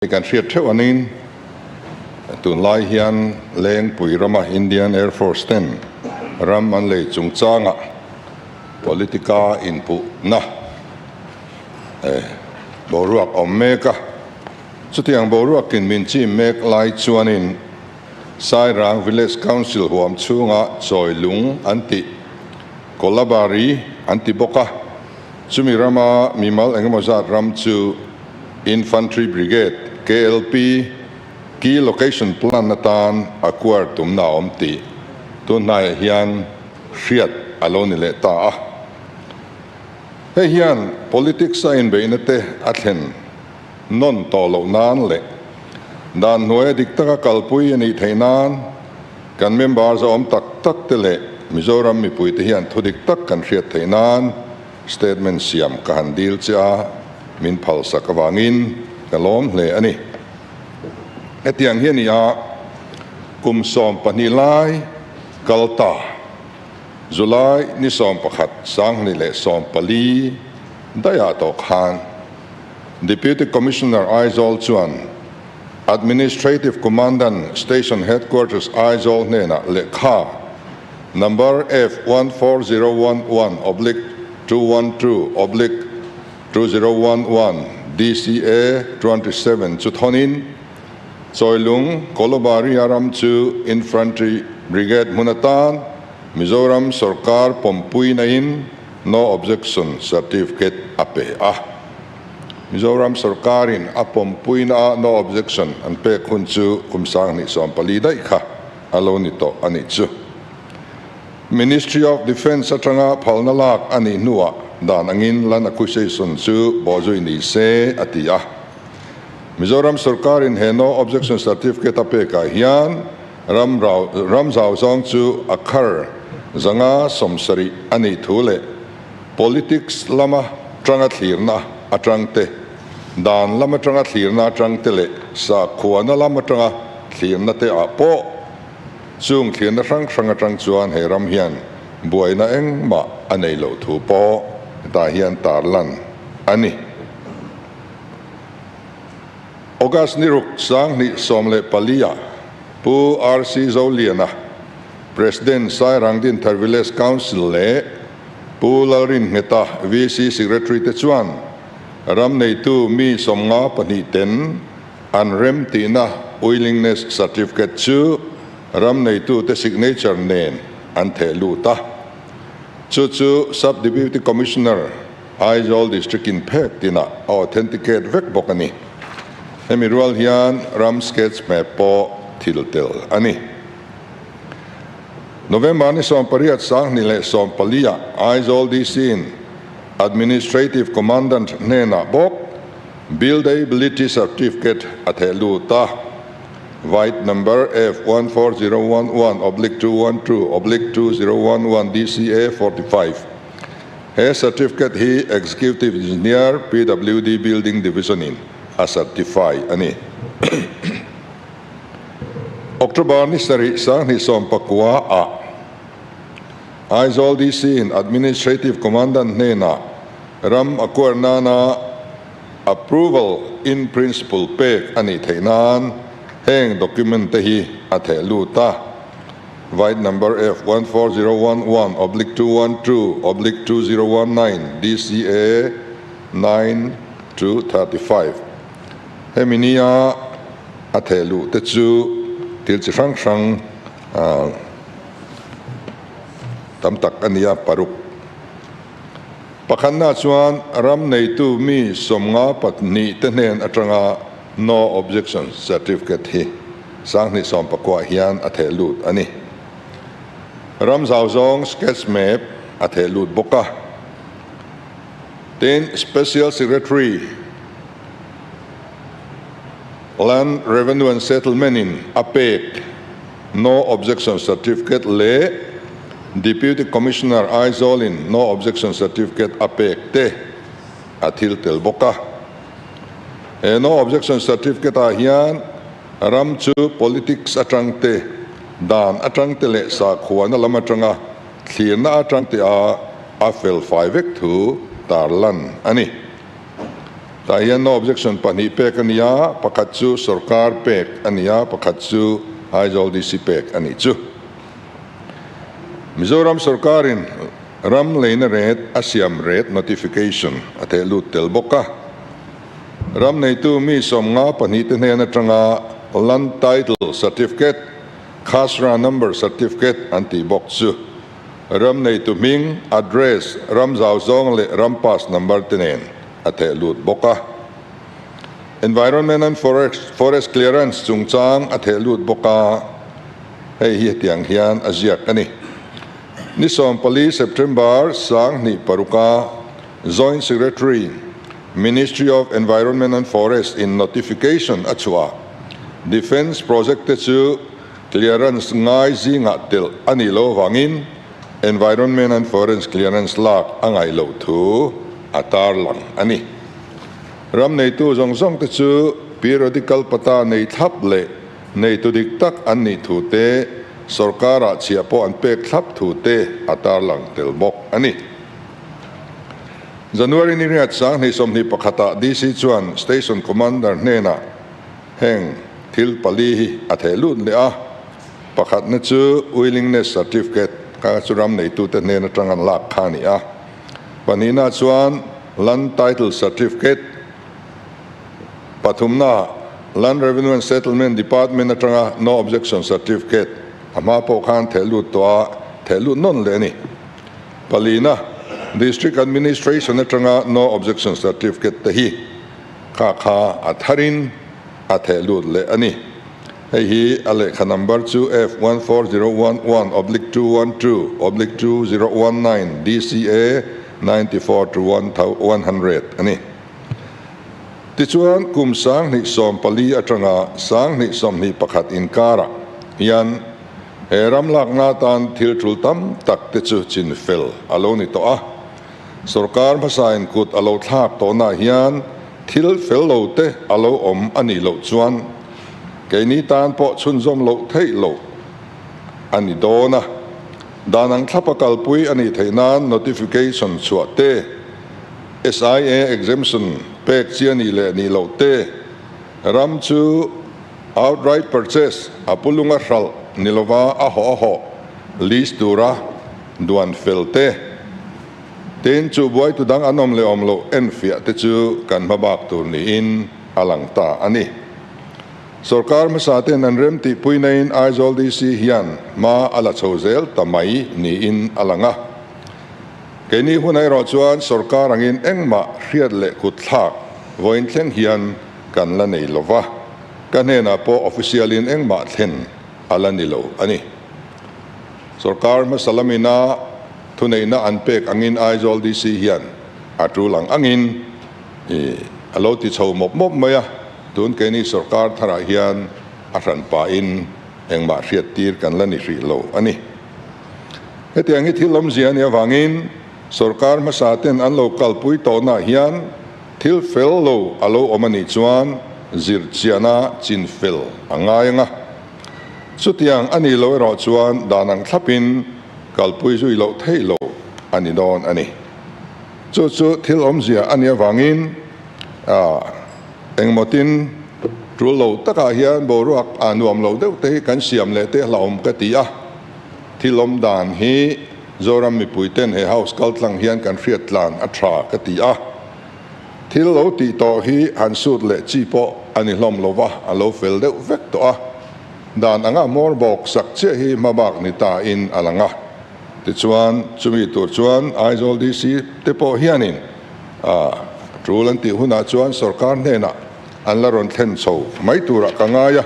Kan hriat theuh anin tunlai hian Lengpui rama Indian Air Force ten ram an lei chungchangah politica inpuhna boruak awm mek a. Chutiang boruakin min chim mek lai chuanin Sairang Village Council huam chhunga Chawilung an tih Kolabari an ti bawk a. Chumi rama mimal engemaw zat ram chu Infantry Brigade, KLP, Key Location Plan atan acquire tumna a awm tih tun hnaiah hian hriat a lo ni leh ta a. Hei hian politics a inbeihna te a thlen nawn tawh loh nan leh dan hnuaia dik taka kalpui a nih theih nan kan member zawm tak tak te leh Mizoram mipuite hian thu dik tak kan hriat theih nan statement siam ka han dil che a, min phalsak avangin ka lawm hle a ni. Hetiang hi a ni a, kum 12 lai kal ta, July ni 11 2014 daihah tawh khan Deputy Commissioner Aizawl chuan Administrative Commandant Station Headquarters Aizawl hnenah lehkha Number F14011/212/2011 DCA 27 chu thawnin Chawilung Kolobari a ram chu Infantry Brigade hmun atan Mizoram sorkar pawmpuina in No Objection Certificate a pe a. Mizoram sorkarin a pawmpuina a No Objection an pek hun chu kum 2014 daih kha a lo ni tawh a nih chu. Ministry of Defence atanga phalna lak a nih hnuah dan angin land acquisition chu bawhzui ni se a ti a. Mizoram sorkarin he No Objection Certificate a pekah hian ram ram zau zawng chu a khar 570 a nih thu leh politics lama tanga thlirna atang te, dan lama tanga thlirna atang te leh sakhuana lama tanga thlirna te ah pawh chung thlirna hrang hrang atang chuan he ram hian buaina engmah a nei loh thu pawh hetah hian tarlan a ni. August ni ruk 2014 ah Pu RC Zoliana, President Sairang Dinthar Village Council leh Pu Lalrin Ngheta VC Secretary te chuan ram neitu mi 52 ten an rem tihna willingness certificate chu ram neitu te signature nen an theh lut a. Chu chu Sub Deputy Commissioner Aizawl District in phek tinah a authenticate vek bawk a ni. Hemi rual hian ram sketch map pawh thil tel a ni. November ni 18 2014 ah Aizawl DC in Administrative Commandant hnenah bawk Buildability Certificate a theh lut a, Vide number F14011/212/2011 DCA 45. He certificate hi Executive Engineer, PWD Building Division in a certify a ni. October ni 7 2019 ah Aizawl DC in Administrative Commandant hnenah ram acquire nana approval in principle pek a nih theih nan heng document te hi a theh lut a. Vide number F14011/212/2019 DCA 9 to 35. Hemi nia a theh luh te chu thil chi hrang hrang tam tak a nia paruk. Pakhatna chuan ram neitu mi 52 te hnen atanga no objection certificate hi 2019 hian a theh lut a ni. Ram zau zawng sketch map a theh lut bawk a. Tin, Special Secretary Land Revenue and Settlement in a pek no objection certificate leh Deputy Commissioner Aizawl in no objection certificate a pek te a thil tel bawk a. He no objection certificate ah hian ram chu politics atang te, dan atang te leh sakhuana lam atanga thlirna atang te a a fel fai vek thu tarlan a ni. Tah hian no objection pahnih pek a ni a, pakhat chu sorkar pek a ni a, pakhat chu Aizawl DC pek a nih chu. Mizoram sorkarin ram leina ret a siam ret notification a theh lut tel bawk a. Ram neitu mi 52 te hnen atanga Land Title Certificate, Khasra Number Certificate an tih bawk chu ram neitu hming, address, ram zau zawng leh ram pass number te nen a theh lut bawk a. Environment and Forest Clearance chungchang a theh lut bawk a, hei hi hetiang hian a ziak a ni. Ni 14 September 2006a Joint Secretary, Ministry of Environment and Forest in notification a chhuah a, Defence project te chu clearance ngai zingah telh a nih loh avangin Environment and Forest clearance lak a ngaih loh thu a tarlang a ni. Ram neitu zawng zawng te chu periodical pata nei thlap leh neitu dik tak an nih thu te, sorkarah chhiah pawh an pek thlap thu te a tarlang tel bawk a ni. January ni riat 2021ah DC chuan Station Commander hnenah heng thil pali hi a theh lut leh a, pakhatna chu Willingness Certificate kha chu ram neitute hnen atang an lak kha a ni a, pahnihna chuan Land Title Certificate, pathumna Land Revenue and Settlement Department atanga No Objection Certificate a hma pawh khan theh lut tawh a, theh lut nawn leh a ni. Palina, District Administration atanga No Objection Certificate te hi kha kha a tharin a theh lut leh a ni. Hei hi a lehkha number chu F14011/212/2019 DCA 94 to 100 a ni. Tichuan, kum 2014 atanga 2021 inkarah hian He ram lakna atan thil tul tam tak te chu chin fel a lo ni tawh a. Sorkar hmasain kut a lo thlak tawhnaah hian thil fel lo te a lo awm a nih loh chuan keini tan pawh chhunzawm loh theih loh a ni dawn a. Dan ang thlapa kalpui a nih theih nan notification chhuah te, SIA exemption pek chi a nih leh nih loh te, ram chu Outright purchase a pulunga hralh ni lova a hawh a hawh lease tura duan fel te, tin chu buaitu dang an awm leh awm loh enfiah te chu kan hma bak tur niin a lang ta a ni. Sorkar hmasa ten an rem tihpui naiin Aizawl DC hian hma a la chho zel ta mai niin a lang a. Keini hun erawh chuan sorkar angin engmah hriat leh kut thlak vawiin thleng hian kan la nei lo va, ka hnenah pawh official in engmah thlen a la ni lo a ni. Sorkar hmasa lamina thuneihna an pek angin Aizawl DC hian a tul ang angin a lo ti chho mawp mawp mai a, tun keini sorkar tharah hian a hran pahin engmah hriat tir kan la ni hrih lo a ni. Hetiang hi thil awmzia a nih avangin sorkar hmasa ten an lo kalpui tawhnaah hian Thil fel lo a lo awm a nih chuan zirchiana chin fel a ngai ang a. Chutiang a nih loh erawh chuan dan ang thlapin kalpui zui loh theih loh a ni dawn a ni. Chu chu thil awmzia a nih avangin engmawtin tul lo takah hian boruak a nuam lo deuh te hi kan siam leh te hlauhawm ka ti a. Thil awm dan hi Zoram mipuiten he House kaltlang hian kan hriat tlan a tha ka ti a. Thil lo tih tawh hi han sut leh chi pawh a ni hlawm lo va, a lo fel deuh vek tawh a. Dan anga hmawr bawk sak chiah hi hmabak ni ta in a lang a. Tichuan, chumi tur chuan Aizawl DC te pawh hianin a tul an tih hunah chuan sorkar hnenah an la rawn thlen chho mai turah ka ngai a.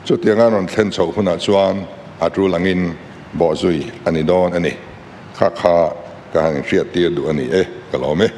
Chutianga rawn thlen chhoh hunah chuan a tul angin bawhzui a ni dawn a ni. Kha kha ka han inhriattir duh a ni e, ka lawm e.